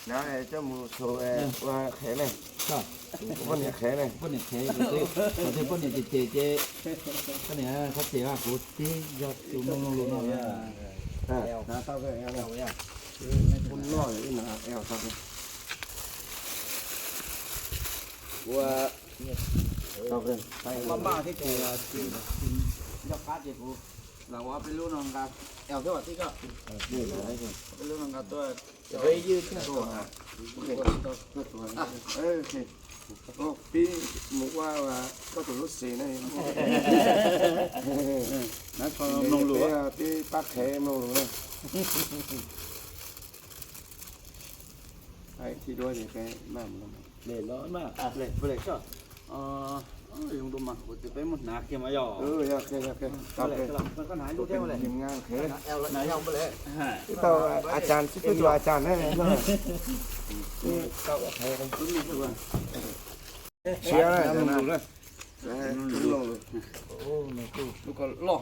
Hnav coj mus txhua ua qhev ne, poj niam qhev ne, poj niam qhev, poj niam ces ces ces poj niam qhov ces kuv tib yog tus mloog lus no. Hnav tau, noj ib hnav tau. Ua maj maj thiab ces tsis nco qab ces kuv lam ua ob peb lub no nqa, thiab tib ko, ob peb lub no nqa tuaj. Pib mus ua koj tus lub xis na, peb pab qhev mloog lus na. Tsis dua ces peb maj mus no. Zoo dua mas kuv tias peb muab hnav kiag mas yog. Yog, yog, yog, yog. Koj hnav ib lub thiab. Ib tau a cas xwb, peb tus a cas ne. Siab na. Loj heev rau koj thiab mas. Hnav loj zog koj los.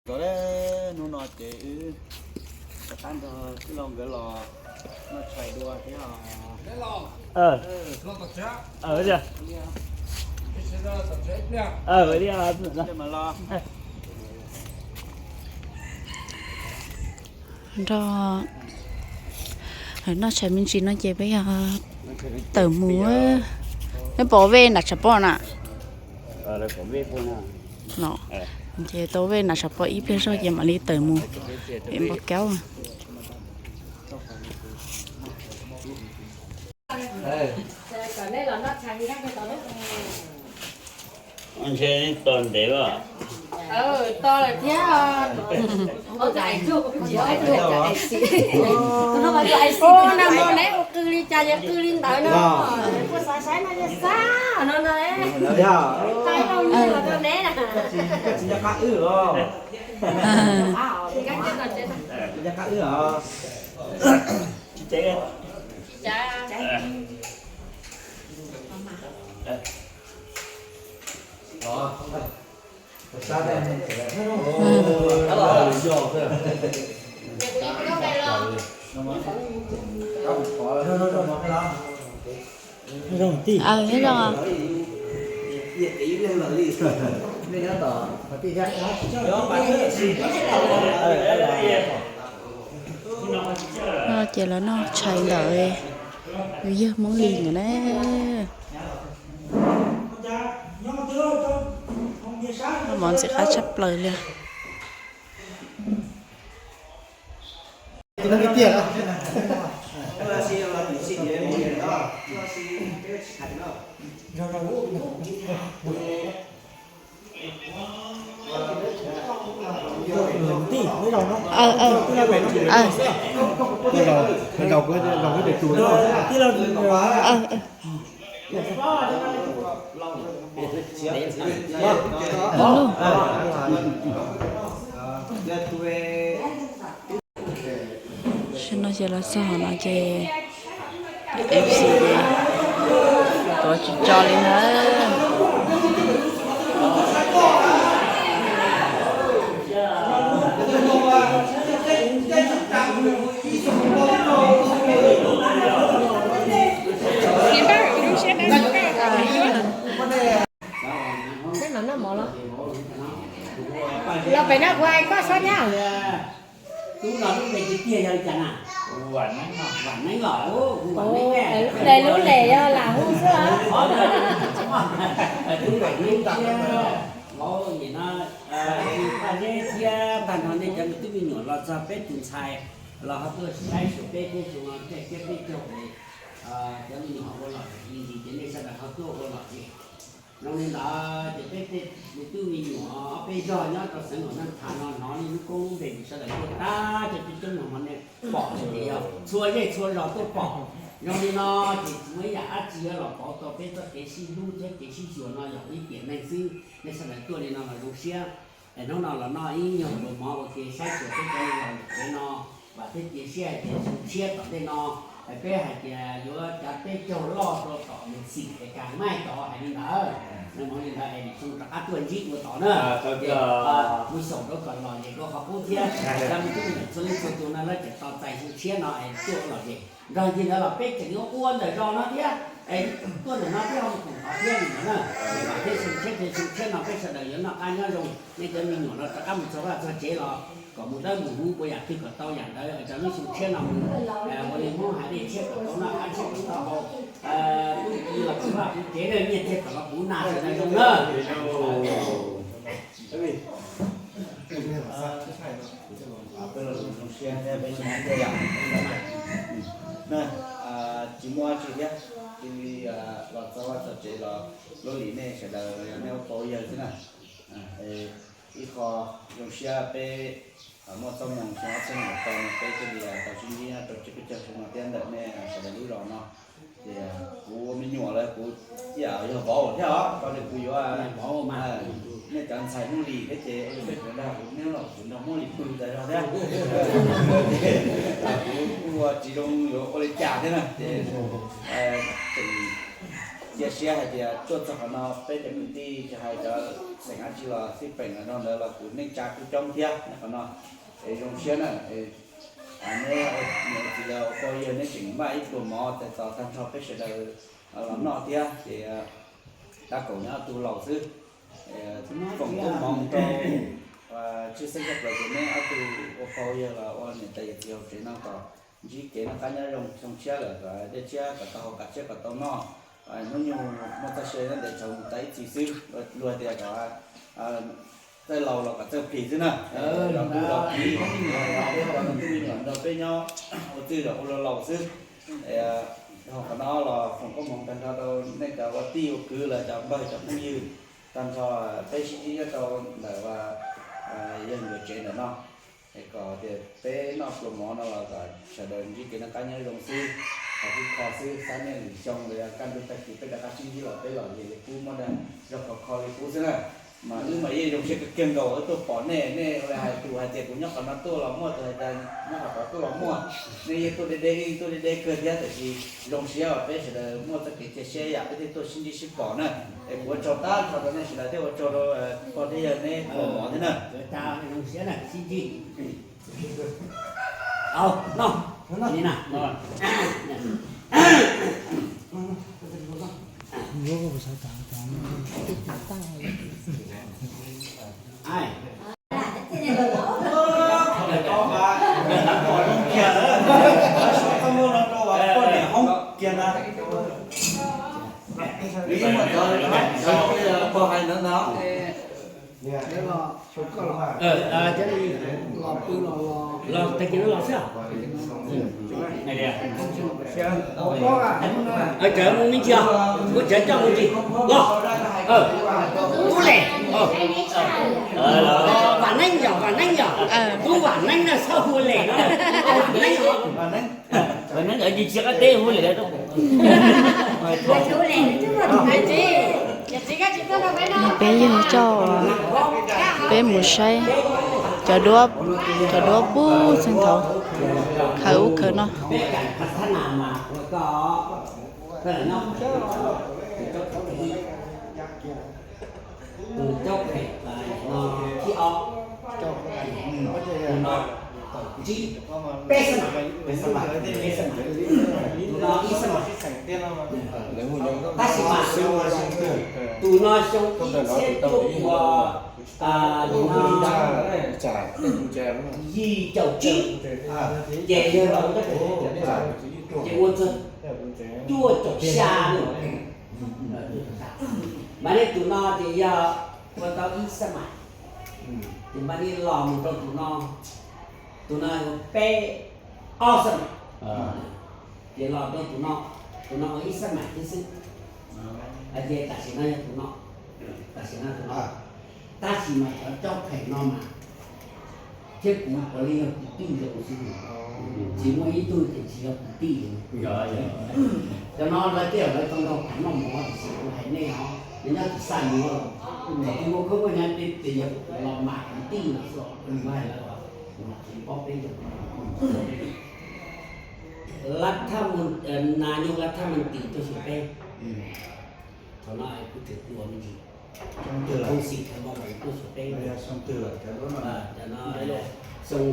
Kom hnub no ces wb rov qab nrog tij laug nkawd los noj tshais dua thiab os. Nrog noj tshais me ntsis no ces peb yog tawm mus. Neb pom vej nram tshav pob na. Ces tau vej nram tshav pob ib pliag zog ces mam li tawm mus. Npau kaub. Ntshe to ntev as. To lawm thiab. Ua nag hmo neb ua qw li cas yog qw li ntawd no. Kuv xav saib no yog xav no no. Tsis nco qab wb los. Tsis nco qab wb os. Zoo tij. No ces los noj tshais ntawm yawg Hmoob Lis nkawd na. Mov ntxim qab tshaj plaws li. Tam no ces los txog hauv no ces F C ces kov tsis tso li na. Los pem no kuv hais koj sab nyab. Tub no lub npe tiag tiag yog li cas na? Vam Neeb los. Vam Neeb, lub npe lub npe yog lam hu xwb. Tub Vam Neeb thiab vauv Yim no, Thaj Zeb thiab tag nrho nej cov me tub me nyuam los txog peb tus ntxhais los ho tuaj saib xyuas peb thiab tsis ua thiaj thiab peb caug es cov me nyuam ho ua los li ntsis ces nej sawv daws ho tuaj ua los li. Zoo li ntawd ces peb tej me tub me nyuam ob peb zog nyob rau xeev Luam Naj Thas no hnov nej lub koob lub npe ces sawv daws tuaj tag ces peb coob no mas nej pom ces yog txhua zej txhua zos tuaj pom. Zoo li no ces tsis muaj ib yam dab tsi yuav los pauv tau peb txoj kev sib hlub thiab kev sib xyuas no yog ib tiam neeg xwb. Nej sawv daws tuaj li no los zoo siab. Es hnub no los noj ib nyuag npua mov ua ke saib xyuas peb cov neeg laus lawm pem no, vam thiab cia siab hais tias xyoo tshiab tom ntej no es peb hais tias yuav cav peb caug loj rau tom mus xim es kas maij tod hais li ntawd. Li ntawd es nws rov qab tuaj ntsib ua tod na. Kuv xyaum rau kom lom zem rau qhov qub thiab, cov me tub me nyuam txhua leej txhua tus no lawv tseem tos txais xyoo tshiab no es tuaj ua lom zem. Nrog ncig ntawd los peb tseem yuav ua ntawm zos no thiab, es tuaj ntawm no thiab ho mus koom qhov thiab li ntawd na. Kom thiab xyoo tshiab, xyoo tshiab no peb sawv daws yuav noj qab nyob zoo, nej cov me nyuam no rov qab mus txog vaj txog tsev los kom mus dawb mus huv ua yam twg kom tau yam ntawd, cov lub xyoo tshiab no mus ua li Hmoob hais dej tshiab kom tau noj, qab tshiab kom tau haus, tub ki los puv vaj puv tsev na, nyiaj txiag kom los puv nag sawv daws zoo na. Tsis muaj dab tsi thiab, cia li los txog vaj txog tsev los luaj li nej sawv daws yog nej ua pau yawg xwb na. Ib qho zoo siab peb muaj txoj moo xyoo ob txhiab nees nkaum rau no peb thiaj li tau sib ntsib nyob rau tsiab peb caug xyoo no thiab ntawm nej sawv daws lub zos no. Ces kuv ua me nyuam lawm kuv ib yam yog vauv thiab os, rau li kuv yuav nej cov ntxhais Hmoob Lis thiab ces peb kuv dag kuv neb los kuv nrog Hmoob Lis pw tas zog thiab. Kuv kuj tsis zoo yuav ua li cas thiab na ces tseem cia siab hais tias tuaj txog qhov no peb cov kwv tij tsis hais cov xeem dab tsi los xij peem los nrog ntawd los kuv neej tsa kuj coob thiab qhov no. Es zoo siab na, neb niam txiv ua pog yawg neb tseem npaj ib pluas mov tais tos tag nrho peb sawv daws los noj thiab ces tab kaum neb ob tug laus xwb. Foom koob hmoov rau tshwj xeeb tshaj plaws ces neb ob tug ua pog yawg los ua niam tais yawm txiv hauv tsev no kom ntsib kev noj qab nyob zoo xyoo tshiab lawm kom dej tshiab kom tau haus, kav tshiab kom tau noj. Hnub nyoog muaj txoj sia nyob ntev tsawg mus tas ib txhis xwb, luag tias kom txawj laus los kom txawj plhis xwb na. Los kuv los kiv, peb cov me tub me nyuam nrog peb nyob ua txwj zaum ua laus laus xwb. Ho qhov no los foom koob hmoov tag nrho rau nej cov ua tij ua kwv los cov npawg cov phooj ywg tag nrho, peb sib ntsib nyob rau ntawm yawg nkawd tsev ntawm no. Es kom tias peb noj pluas mov no los kom sawv daws ntsib kev noj qab nyob zoo xwb, qhov khib kho xwb, xab niaj lwm xyoo los yog kaj ntug tag kis peb rov qab sib ntsib los peb lom zem li qub, muaj dag zog khov kho li qub xwb na. Mas wb mas yeej zoo siab kawg kiag nkaus wb tuaj pom nej, nej ua li hais tus hais tias kuv nyob qhov no tuaj los muaj, tus hais tias nyob qhov tod tuaj los muaj. Nej yeej tuaj deb deb, yeej tuaj deb deb kawg thiab, tiam sis zoo siab uas peb sawv daws muaj txoj kev cia siab yam peb thiaj tuaj sib ntsib sib pom na. Es kuv ua tsaug tag nrho rau nej sawv daws thiab ua tsaug rau pog thiab yawg neb pluas mov thiab na. Zoo siab na, sib ntsib. Au, no, ni na. Los tag kis no los xwb. Cawv mus me ntsis, muab cawv coj mus ntsis. Los, Tub Lem, Vam Neeb yom, Vam Neeb yom, Tub Vam Neeb na, txhob hu Lem no, Vam Neeb. Vam Neeb ntsis tsis qab teb hu Lem. Peb yawg coj peb mus saib cov duab, cov duab pub txheej thaum khaws ub khaws no. Tus caub phem no thib ob, tus no kaum tsib, peb xab mam, peb xab mam, peb xab mam, tus no ib xab mam. Tab sis mas tus no xyoo ib txhiab cuaj puas, tus no yim caum tsib, ces yawg los ua caub phem, ces ua txog cuaj caum xya. Mas nej tus no ces yog ua tau ib xab mam, ces mam li los mus rau tus no, tus no peb ob xab mam, ces los rau tus no, tus no ua ib xab mam thiab xwb. Hais tias tam sim no yog tus no, tam sim no tus no, tab sis mas cov caub phem no mas thiab kuv puav leej yog kwv tij zoo xwb, tsis muaj ib tug ces tsis yog kwv tij. Cov no lawv tej lawv tau nrog kuv noj mov tiam sis kuv hais nej os, nyob tim Xaj Muas los, thaum kuv ua khaub ncaws nyob ces yog los mas kwv tij no xwb, kuv hais lawv os, kuv tsis paub peb yog Lab Thaj Mos, nas nyog Lab Thaj Mos Tim tuaj xyuas peb. Thaum no kuv tseem hluas me ntsis. Xoo xim khaws mo tuaj xyuas peb, cov no xyoo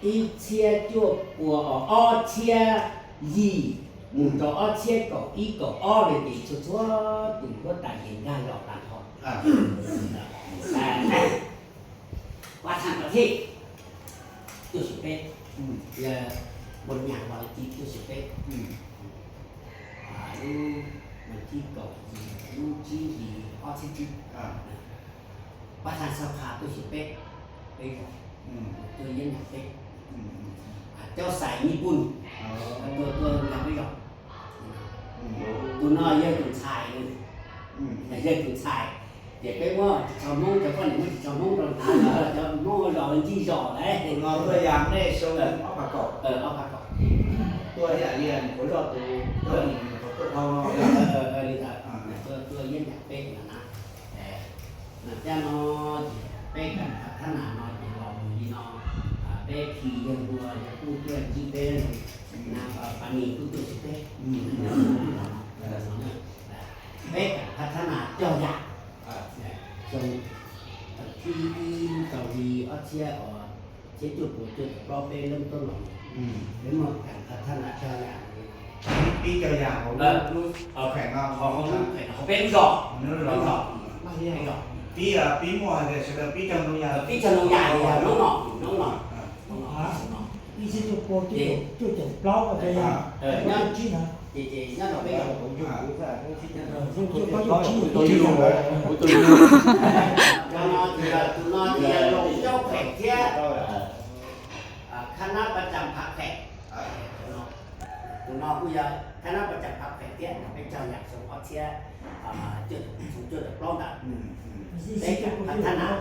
ib txhiab cuaj pua, ob txhiab yim mus rau ob txhiab kaum ib kaum ob li ces txhua txhua tus huab tais ces nkag los tas nrho. Pab thaj Kaum Thej tuaj xyuas peb, yog Npuag Nyas Vaj Laj Ci tuaj xyuas peb, lub vas thib kaum yim lub tsib hlis ob txhiab tsib. Pab thaj Xab Pha tuaj xyuas peb, peb zos, tuaj yeeb yam peb. Cov xais Nyij Pooj tuaj, tuaj nkag peb zos. Tus no yog tus ntxhais, yog tus ntxhais. Ces peb muab ris tsho Hmoob, cov poj niam muab ris tsho Hmoob rau ntawd, cov Hmoob ua zos ua ncig zos lawm. Tus no tuaj yam nej xyoo ob phav kaum. Ob phav kaum. Tuaj yam li nyuam qhuav zoj tus, tuaj dhau no. Li ntawd, tuaj yeeb yam peb no na. Thiab no ces peb kam Phav Thab Nas no ces los mus li no, peb khi yawg Npuag yawg Kuj tuaj ntsib peb, Phav Nis kuj tuaj ntsib peb. Peb kam Phav Thab Nas cog yam, xyoo thib ib lub rau hli ob txhiab, txhiab cuaj pua cuaj caum plaub peb lub tuaj los, peb muaj kam Phav Thab Nas cog yam. Pib cog yam hauv lub kheem no, hauv peb lub zos, peb zos, pib, pib muaj sawv daws pib cog ntoo yam, pib cog ntoo yam li hnub no, hnub no. Ib txhiab cuaj pua cuaj caum plaub ces nyob, ces nyob rau peb zos. Tus no ces yog Loos Caub Kheem thiab Khab Nab Paj Cam Phav Kheem. Tus no kuj yog Khab Nab Paj Cam Phav Kheem thiab, peb cog yam xyoo ob txhiab, xyoo cuaj caum plaub ntawd. Peb kam Phav Thab Nas.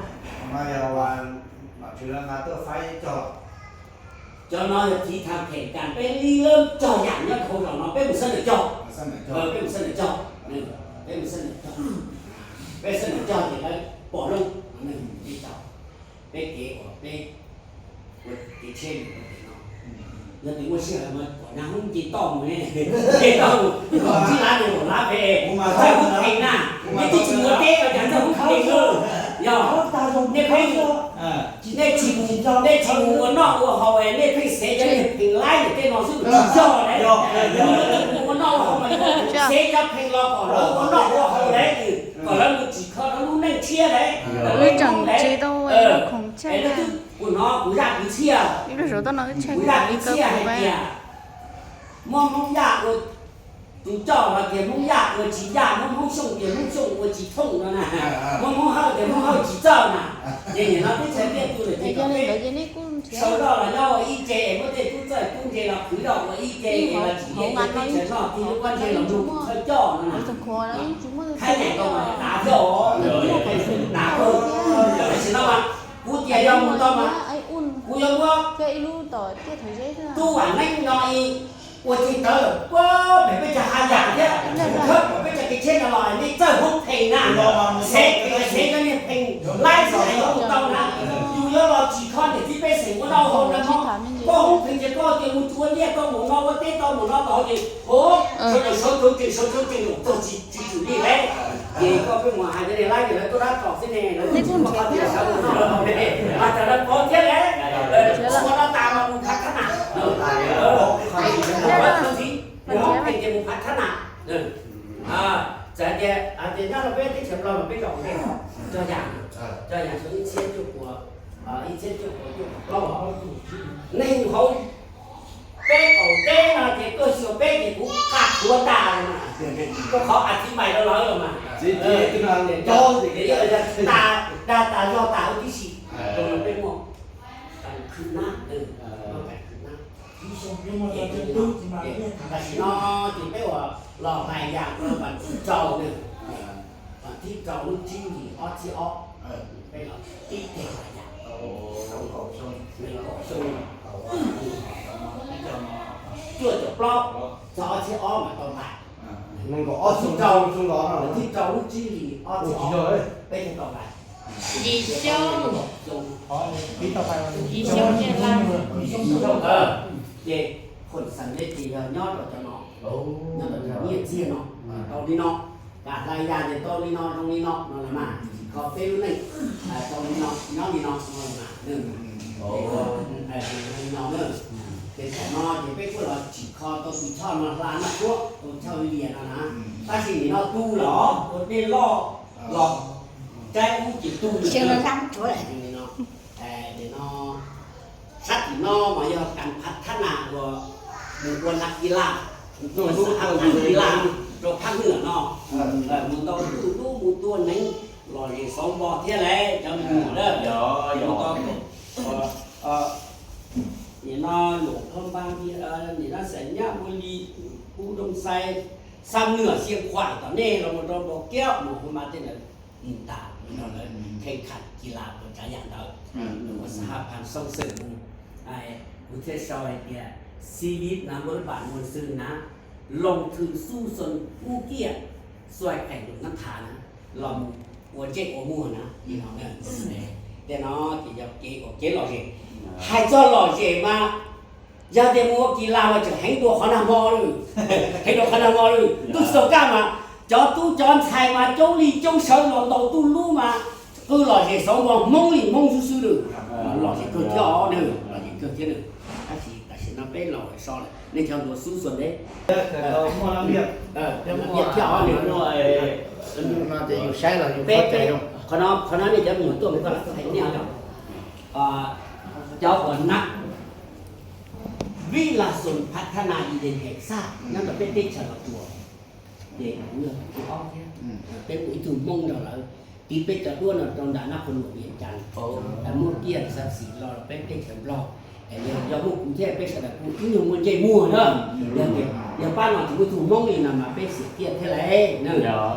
Cov no yog txiv Tham Kheem kam peb lib lab cog yam nyob hauv zos no, peb mus xab nws cog. Peb mus xab nws cog, peb mus xab nws cog, peb xab nws cog ces lawv pom lub, peb kev uas peb ua kev tsheb mus rau pem no. Yog tias muaj sij hawm mas kom nyab hoob nce toj mus ne, nce toj mus kom tsib lab nees nkaum lab pem, txawj hoob pheej na, nej twb tsis mus ua teb los cas txawj hoob pheej na. Yog nej pheej, nej tsis mus, nej tsis mus ua noj ua haus, nej pheej xev cov niag pheej laib ntawm tej no xwb, tsis yog lawm. Mus ua noj ua haus mas xev cov pheej los kom lawv ua noj ua haus lawm, kom lawv mus tsim kho rau lub neej tshiab lawm. Lawv tseem tsis tau khoom tshiab na. Kuv hnov kuv zaj kwv txhiaj, ib lub zos toj no kuv zaj kwv txhiaj hais tias muab Hmoob Yaj ua tus coj los tias Hmoob Yaj ua tsis yaj, muab Hmoob Xyooj tias Hmoob Xyooj ua tsis thooj no na, muab Hmoob Hawj tias Hmoob Hawj tsis txawj na. Ces nim no teb chaws ntiaj tug lawm ces kom peb sawv zoj los nyob ua ib ce, muab tej tub txawj tub ntse los khwv zoj ua ib ce es los tsim nyiaj cia teb chaws noj, tig lub pob ntseg los mus thawj coj no na. Thaib Nais tau mas dav thiab os, dav kawg. Tam sim no mas kuv tias yog mus tau mas kuv yuav muab tub Vam Neeb no ua ceg tawv puag pem peb cov hav yam thiab, khawb pem peb cov kev tsheb no los nej txawj hoob pheej na, xev pheej, xev cov niag pheej laib xwb es yuav mus tau na. Yus yuav los tsim kho niam txiv pej xeem ua noj ua haus na mog. Koj hoob pheej ces koj tias mus tsuav liaj, koj mus no ua teb, koj mus no tod ces, o, sawv daws sawv tsees, sawv tsees los txog tsis tsum li lawm. Ces koj pheej mus hais cov niag laib ces lawv tuaj dab tsi xwb ne, lawv twb tsis muaj qhov tias sawv mus noj mus haus ne, mas raws lawv paub thiab lawm. Ua no tas mas mus Phav Thab Nas, mus Phav Thab Nas. Txawm hais tias, hais tias nyob rau peb teb chaws Nplog mas peb zaum ntej cog yam, cog yam xyoo ib txhiab cuaj pua, ib txhiab cuaj pua cuaj caum plaub. Neeg hauv peb qaum teb no ces tuaj xyuas peb ces kuv qab qhuav tas los mas, rau qhov a txiv mais rau lawv los mas, dag tas zog tas huv tib si. Rau no peb muaj kam khwv nab, muaj kam khwv nab. Tam sim no ces peb uas los hais yam rau vas thib rau, vas thib rau lub tsib hlis ob txhiab ob, peb los pib cog hais yam. Nees nkaum xyoo, cuaj caum plaub, txog ob txhiab ob mas tau ntais. Nees nkaum ob xyoo, vas thib rau lub tsib hlis ob txhiab ob, peb thiaj tau ntais. Yim xyoo. Yim xyoo ces lawm. Ces Khuam Xeem ne ces yog nyob rau cov no, nyob rau cov nyiaj txiag no, tau li no. Lam hla yas ces tau li no zoo li no no los mas, tsis kho peb lub neej tau li no nyob li no no los mas. Li no na, ces thaum no ces peb kuj los tsim kho tau tus choj no hla noj tshuab, tus choj Vias no na. Tab sis nim no tu los ua dej loj los caib ub ces tu li no. Nim no sab tim no mas yog kas phav thab nas uas mus ua nas kis las, ua xab hab nas kis las rau phab Hwm no, mus tau tu lub mus tua neev lom zem xauv npo thiab lauj cov me nyuam na. Nim no Luam Phab Npa, nim no Xam Nyab, Npua Lis, Pub Doo Xais, Xam Nwm, Xia Khuam, tom nej los mus rau Npau Kiab mus hu ma tej ntawd, tas li no lawv kheej kham kis las ua tsav yam ntawd, ua xab hab phab xoob xwm mus. Kuv thiaj sau hais tias xib vib na, npua lub pam npua xwb na, loos thwm xub xon ub kiaj xuaij qees lus nab tha na, los mus ua ntsej ua muag na li no. Tej no ces yog kev ua kev lom zem. Hais txog lom zem mas yog tias mus ua kis las mas tseem heev dua qhov nag hmo lawm, heev dua qhov nag hmo lawm. Tub tsis tau kaj mas cov tub cov ntxhais mas coob li coob sawv los ntaus tuj lub mas qw lom zem xauv npo Hmoob li Hmoob xwb xwb lawm. Lom zem kawg thiab os, lom zem kawg thiab lawm. Tab sis tam sim no peb laus so lawm, nej cov ntuav xub xua deb thiab os. Qhov no nej cov me nyuam tuaj mus koj lam hais nej os, cov uas nab vib las xus phav thab nas di de nhem xaj nyob rau peb teb chaws Los Tsuas, ces kuv yog tus thib ob thiab. Peb ua ib tug Hmoob nrog lawv tiv peb cov duab no rau nram nab qhua nuam Vias Cas, muab kiag xav xim los peb teb chaws Nplog. Yog muaj kuv thiab peb sawv daws kuj ib nyuag muaj ntsej muag na. Yog tias yog pab no tsis muaj tug Hmoob li no mas peb xiam tiaj thiab lauj.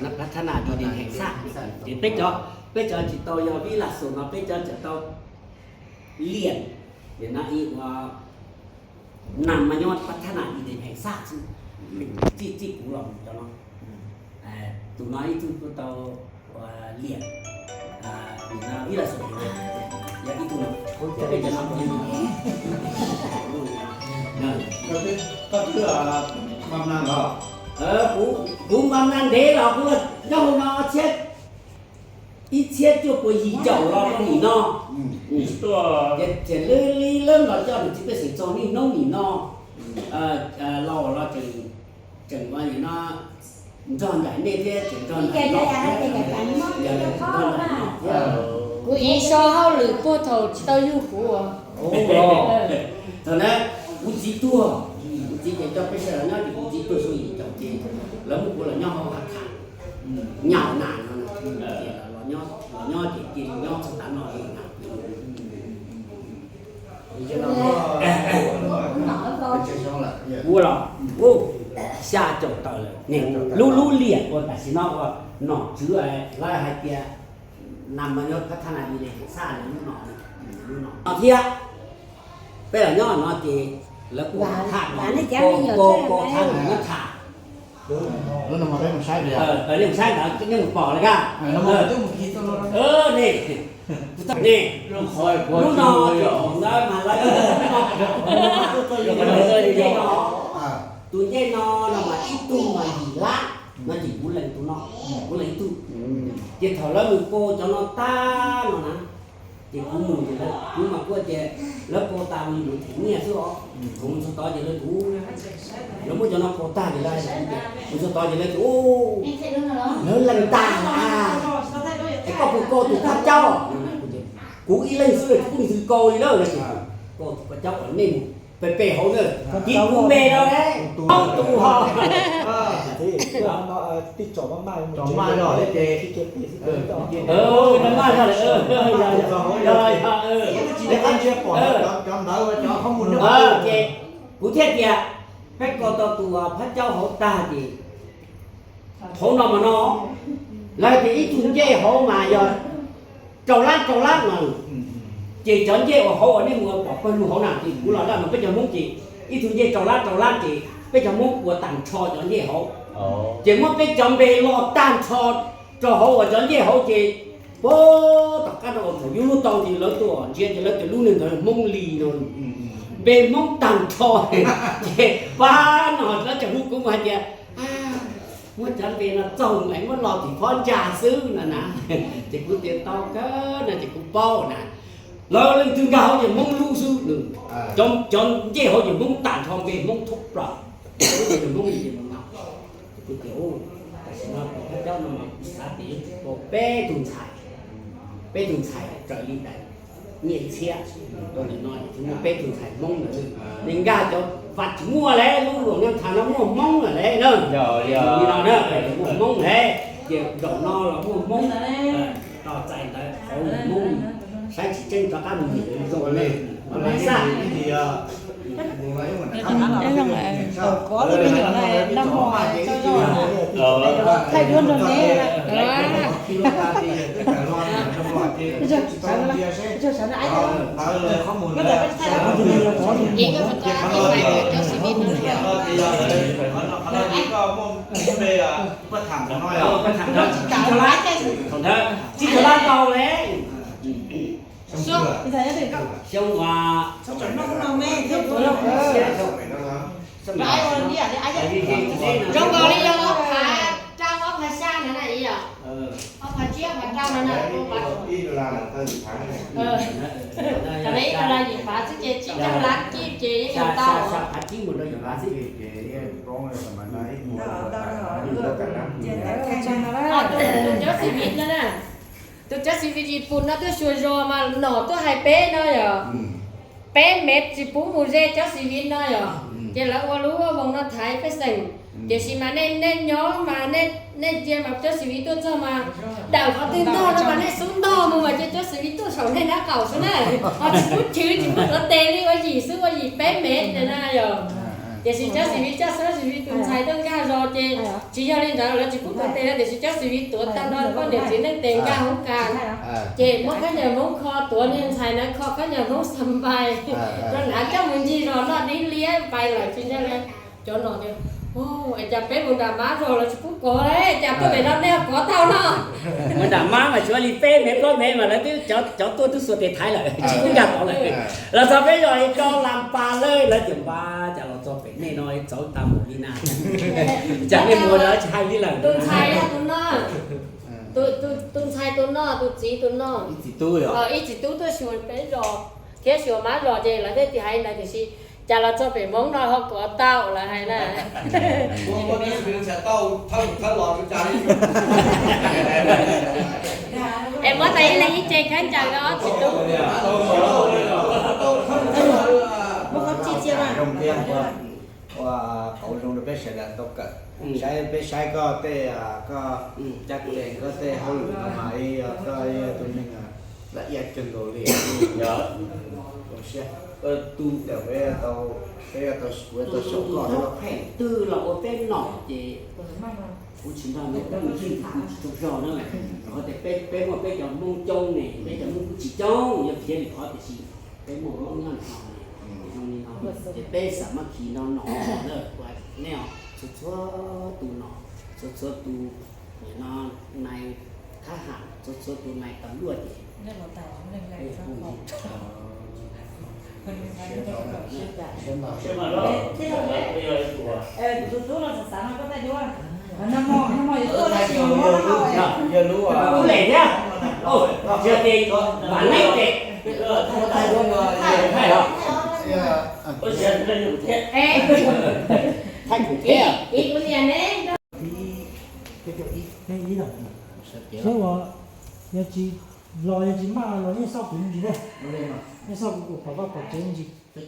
Nab phav thab nas di de nhem xaj, ces peb cov, peb cov tsis tau yog vib las xus no peb cov tseem tau liam, nim no ib ua nas mas nyob phav thab nas di de nhem xaj xwb. Txij txij kuv los mus cov no, tus no ib tug kuj tau ua liam, nim no vib las xus no, yog ib tug no, peb cov no. Koj twb npam nas los? Kuv npam nas ntev los kuv nyob hauv no txhiab, ib txhiab cuaj puas yim caum los rau nim no. Ces li lawv los coj nws txiv pej xeem txog niaj hnub nim no, los los tseem, tseem ua nim no nrog nraim nej thiab tseem nrog nraim no thiab. Kuv ib so hauj lwm puag thaum tsis tau yug kuv. Thaum na kuv txiv tuag, kuv txiv ces coj peb sawv daws nyob ces kuv txiv tuag xyoo yim caum ces lawv muab kuv los nyob hauv hav tham, nyam nas no, los nyob ces cia li nyob txog tav no li na. Kuv los xya caum tawm lawm, lub lub liam uas tam sim no ua nom tswv lawv hais tias nas mas nyob phav thab nas di de nhem xaj lub no, lub no thiab. Peb los nyob no ces lawv kuj tham, kuj tham nyob tham. Nej mus saib ntawd nej mus pom lawm kaj. Ne, lub no ces thaum ntawd mas lawv, tus ncej no, tus ncej no no mas ib tug mas yim lab no ces kuv lees tus no, kuv lees ib tug. Ces thaum lawv mus pau cov no tag no na, ces kuv mus ces lawv, kuv mas kuv tias lawv pau tas mus yuav them nyiaj xwb os. Kuv mus txog tod ces lawv, kuv, lawv muab cov no pau tag ces lawv, mus txog tod ces lawv tias, lawv lees tag na, es koj puas kau tus thaj caub? Kuv ib leeg xwb kuv twb kau li lawm no ces, kau tus thaj caub uas nej mus pem pem hauv na, kis kuv npe no, ob tug ho. Ces kuv thiaj tias peb kau tau tus thaj caub hauv tag ces hauv no mas no, lawv hais tias ib tug ncej hauv mas yog rau lab rau lab no, ces cov ncej uas hauv uas nej mus pom pawg lug hauv na ces kuv los laj mas peb cov Hmoob ces ib tug ncej rau lab rau lab ces peb cov Hmoob ua tag nrho cov ncej hauv, ces muab peb cov npe lo tag nrho, Rau hauv uas cov ncej hauv ces, pab tom qab rau uas thaum yuav luag tau ces lawv tuaj ntsia ces lawv tias lub niag ntawd Hmoob Lis no, npe Hmoob tag nrho. Ces pab no lawv tseem hu kuv mus hais tias, muab cov npe no txaug mus es muab lo tim phab ntsa xwb no na. Ces kuv tias tau kawg no ces kuv paub na. Lawv leej twg nkag hauv ces Hmoob lub xwb, cov ncej hauv ces Hmoob tag nrho, npe Hmoob thoob plaws, Hmoob li no. Kuv tias, tam sim no kuv thab cab no mas kuv xav tias yuav tsum tau peb tug ntxhais, peb tug ntxhais raws li daim nyiaj txiag rau ntawm no ces thiaj muaj peb tug ntxhais Hmoob ntawd. Nws nkag cov Vam tsis muaj lawm, lub luam nyob thav no muaj Hmoob lawm na. Li no na, muaj Hmoob lawm, ces zaum no los muaj Hmoob, tos txais ntawv qhov Hmoob, saib tsis tseeb rov qab mus nim zoo li. Tsis tau lab tau le. Xyoo uas, zoo nkaus li yog ob phav rau ob phav xya na na yog, ob phav tsib ob phav rau na na. Tam ib phav yim phav xwb ces tsib caug lab kib ces yeej yog tau. Phav tsib mus rau yim phav xwb. Tus cov xi vi no na, tus cov xi vi Yis Pus no tuaj xyuas zos mas nom tuaj hais peb no yog, peb mev tsis pub mus ze cov xi vi no yog, ces lawv ua lub voos no thaiv pej xeem. Tiam sis mas nej, nej nyob mas nej cia mas cov xi vi tuaj txog mas dawm qhov twg ntog no mas nej xub ntog mus mas cia cov xi vi tuaj saum nej nab qaum xwb na, ho tsis pub chwv tsis pub tuav tes li, ua yim xwb, ua yim peb mev na yog. Tiam sis cov xi vi coj xab xi vi tus ntxhais tuaj nkag zos ces tsis yog li ntawd, lawv tsis pub tuav tes no, tiam sis cov xi vi tuav tag nrho poj niam txiv neej tes nkag hoob kas, ces muab khaub ncaws Hmoob kho, tuav niag ntxhais na kho khaub ncaws Hmoob xa npais rau nrad coj mus ncig zos noj dib liab pais lawm tsis ntsia li. Cov no tias, es cas peb mus nram mab zos lawv tsis pub kov li, cas tuaj pem no nej kov tau no? Mus nram mab mas tsuav li peb mev plaub mev mas lawv twb, cov tuaj twb xuas tes thaiv lawm, tsis pub nkag tod lawm. Los txog peb zos li rau Las Pas lawm, lawv tias npab cas los txog pem nej no txawv tag npaum li na. Cas nej mus lawv tsis hais li lawm. Tus ntxhais yog tus no, tus ntxhais tus no, tus txiv tus no. Ib txiv tub tuaj xyuas peb zos thiab xyuas mab zos ces lawv thiaj tias hais ntawd tiam sis cas los txog pem Hmoob no ho kov tau lawv hais na. Es muab tau ib leeg ib ce khaub ncaws rau ob txiv tub. Ua qauv zoo rau peb sawv daws tau kawm. Saib peb saib koj tej, koj caj ces koj tej hauj lwm no mas koj yog tus neeg laj ia kawg nkaus li. Peb yuav tau, peb yuav tau, kuv yuav tau xyaum koj. Pheej twg los ua peb nom ces kuv tsis nrog nws peb mus ncig kuv tsis tsaug zog na. Rau qhov tias peb muaj peb cov Hmoob coob ne, peb cov Hmoob kuj tsis coob, yog khiav li qhov tiam sis peb muaj Hmoob nyob no ne, zoo li no ces peb xam mab khi no nom na, nej os, txhua txhua tus nom, txhua txhua tus nim no nais thab ham, txhua txhua tus nais tas luaj ces Yog lub lem thiab, tsis tias vam leej ces thaij los. Thaij kuv thiab. Seb uas yog tsis los yog tsis maj los yeej xauj kuv me ntsis ne, yeej xauj kuv kom koj pom tsev me ntsis. Mus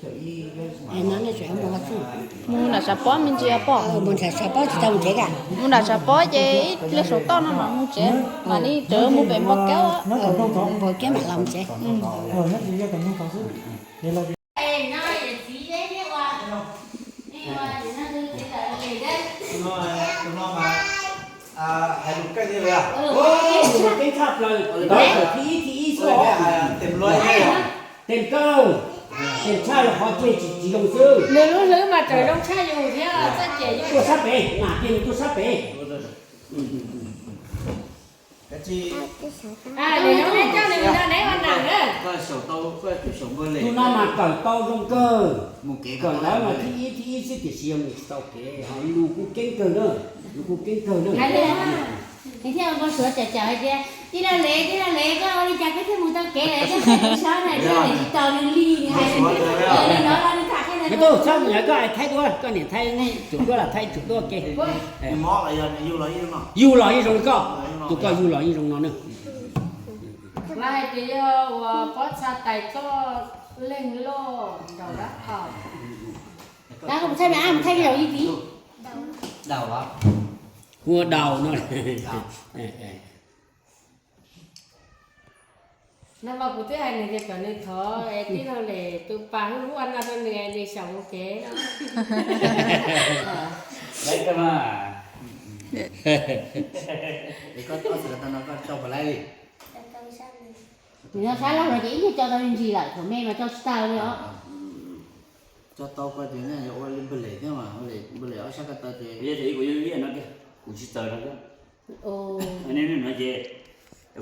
nram Tshav Pob me ntsis pom. Mus nram Tshav Pob tsis tau mus tsev, mus nram Tshav Pob ces ib pliag saum toj no mam mus tsev, mam li tsev mus pem Npab Kaub. Npab Kaub mam los mus tsev. Hais lus keej li, lus keej tshaj plaws, ntawv thaum thib ib, thib ib xwb. Tes kawg, tes tshaj qhov tiag tsis, tsis zoo xwb. Nws lub hlwb mas tseem zoo tshaj yus thiab txoj cai yus. Tuaj sab pem, mam tias nws tuaj sab pem. Koj xyaum tau, koj tus xyaum npawg Lem. Tus no mas kawm tau zoo kawg. Kawm ntawv mas thib ib, thib ib xwb tiam sis yog mus tsis tau kev, ho lus kuj keeb kawg na, lus kuj keeb kawg na. Nws thiaj ua npau suav cawm cawm hais tias, tij laug Lem, tij laug Lem, koj ua li cas koj thiaj mus tau kev lawm, koj hais kuv sab na, tij laug Lem tsis tos nws li, nws hais li no los nws tham qhia na. Koj hais Thaib duab, koj niam Thaib, Tsuam duab los Thaib, Tsuam duab ke. Yug los yeej zoo li koj, tus koj yug los yeej zoo no na. Lawv hais tias yog uas pob txha tais txoj leeg loj nraum dab qhau. Mus thaij, mus thaij zaum ib tib. Hu ua Daus no. No mas kuv twb hais nws tias kom nws thov tij laug Lem tus pas hu hu ua no rau nws, nws xyaum mus kev no. Nws no sab laug no ces ib nyuag co tau me ntsis lawm, thaum me mas co tsis tau li os. Tso tau koj ces nej yuav ua li npawg Lem thiab mas, npawg Lem ob sab ko taw ces. Kuv yog ib kuv yog ib no tiag, kuv tsis txawj no tiag. Nej no ces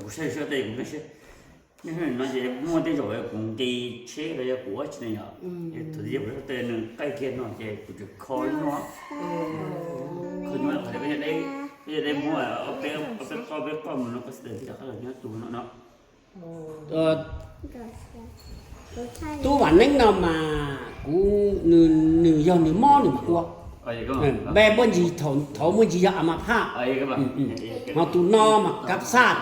kuv saib saib tej kuv saib. Nej no ces muaj tej zaum kuv nqis tsheb los yog kuv ua tsi ne yom. Thaum twg kuv saib tej nws qaij kiag no ces kuv tseem kho nyuaj, kho nyuaj qhov tias koj yog deb, koj yog deb muab ob peb, ob peb qoj, peb qoj mus no koj xav tias tij rov qab los nyob tus no no. Tub Vam Neeb no mas kuv, nws yog nws mob nws mam ua. Npe muaj ntsis, thaum muaj ntsis yog a ma phaj, ho tus no mas kab xaj.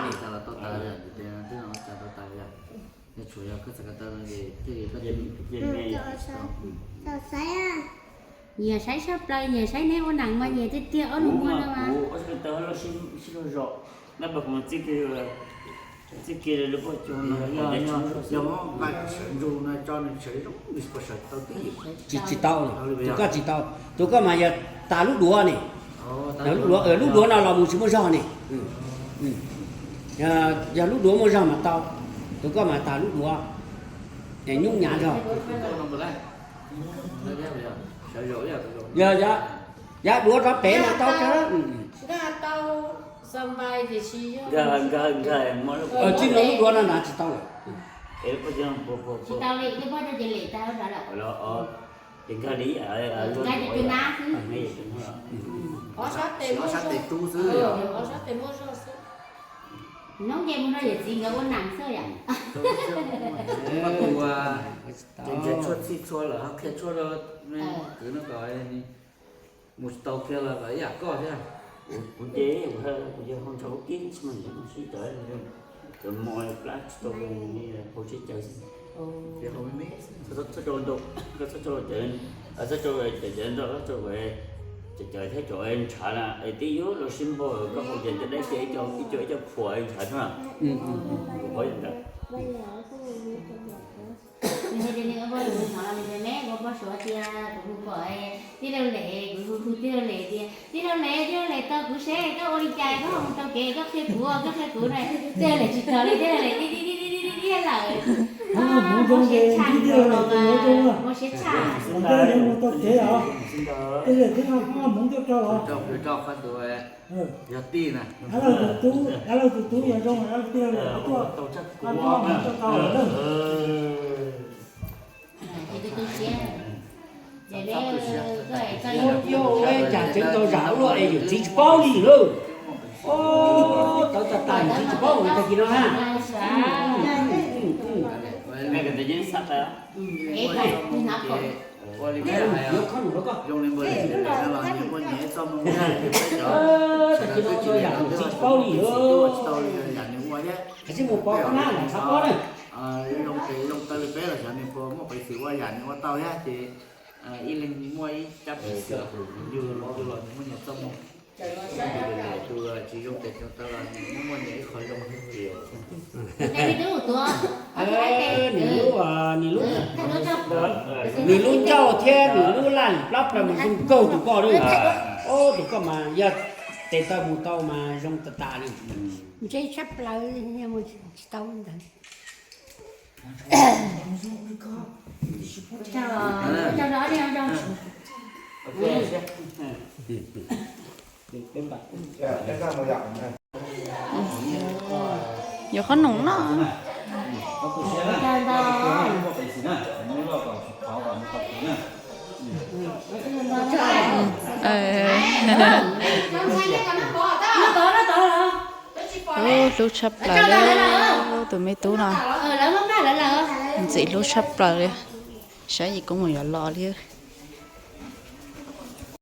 Nyias saib tshaj plaws, nyias saib neb ua neeg mas nyias tiag tiag ob lub muag no mas. Txij kiag lub pob cuag no, yog muab nqaij sawv ntsug no tso nws sawv zoo, nws puas sawv tau twb yim. Tsis, tsis tau, tus koj tsis tau, tus koj mas yog tas lub duav ne. Lub duav, lub duav no los mus tsis muaj zog ne. Yog lub duav muaj zog mas tau, tus koj mas tas lub duav, nyuj nyav zog. Yog, yog duav rov pem mas tau kawg. Txij no lub duav no nrad tsis tau lawm. Ob sab tes rub xwb. Hnub nce mus no yawm txiv nkawd ua neeg xwb yom. Tus ntsia tshuaj txhij txhua lawm ho qhia tshuaj rau kwv no kom mus tsis tau kiag los kom ib yam koj thiab. Kuv ces kuv yog hau ntshav ub kib tsis muaj ntawv sib cawv, cov mos plab tsis tau hau tsheb cawv xwb. Txhob rau ntau, txhob rau cawv, txhob rau cawv cawv ntau, txhob rau cawv cawv thiab cov ntshav na es twb yuav los sib npaug koj hau ces cov dab tsi ib co ib co phuam ntshav xwb na. Kuv qhov ntawd. Nws hais tias nws ua npau suav hnov los nws tias me ua npau suav tias kuv hu kom tij laug Lem, kuv hu hu tij laug Lem tias tij laug Lem, tij laug Lem tau kuv seb koj ua li cas koj ho mus tau kev, koj qhia kuv, koj qhia kuv na. Tij laug Lem tsis tau li, tij laug Lem di di di di di di lawm. Muaj siab tshaj, muaj siab tshaj. Tij laug Lem thiab no koj hmoov tuaj rau os. Yog tij na. Dab laug tus tub, dab laug tus tub yog zoo dab laug tij laug Lem tuaj, koj hmoov tuaj rau os. Ua cas tseev tau zam luaj es yawm txiv tsis paub li lawm. Tawv tas tas yawm txiv tsis paub tag kis no na. Yuav khob num rau koj. Tag kis no yam yawm txiv tsis paub li lawm. Qhov tsis mus pov koj na, xav pov na. Zoo tes zoo taw li peb los xyov nws puas muaj peev xwm ua yam nws ua tau thiab ces ib leeg muaj ib cab peev xwm, yus los yus muaj nyias txoj moo. Tus tsis zoo tes zoo taw los nws muaj muaj nyias ib qho zoo thiab. Nws lub, nws lub, nws lub ncauj thiab nws lub laj lim plab plaws mas zoo kawg tus koj li. Tus koj mas yog tes taw mus tau mas zoo tas tas li. Ntse tshaj plaws, tsis tau ntawd. Yuav qhob noom noj. Hlub tshaj plaws li, tus me tub no ntxim hlub tshaj plaws li. Saib yim kuv mus yuav los li.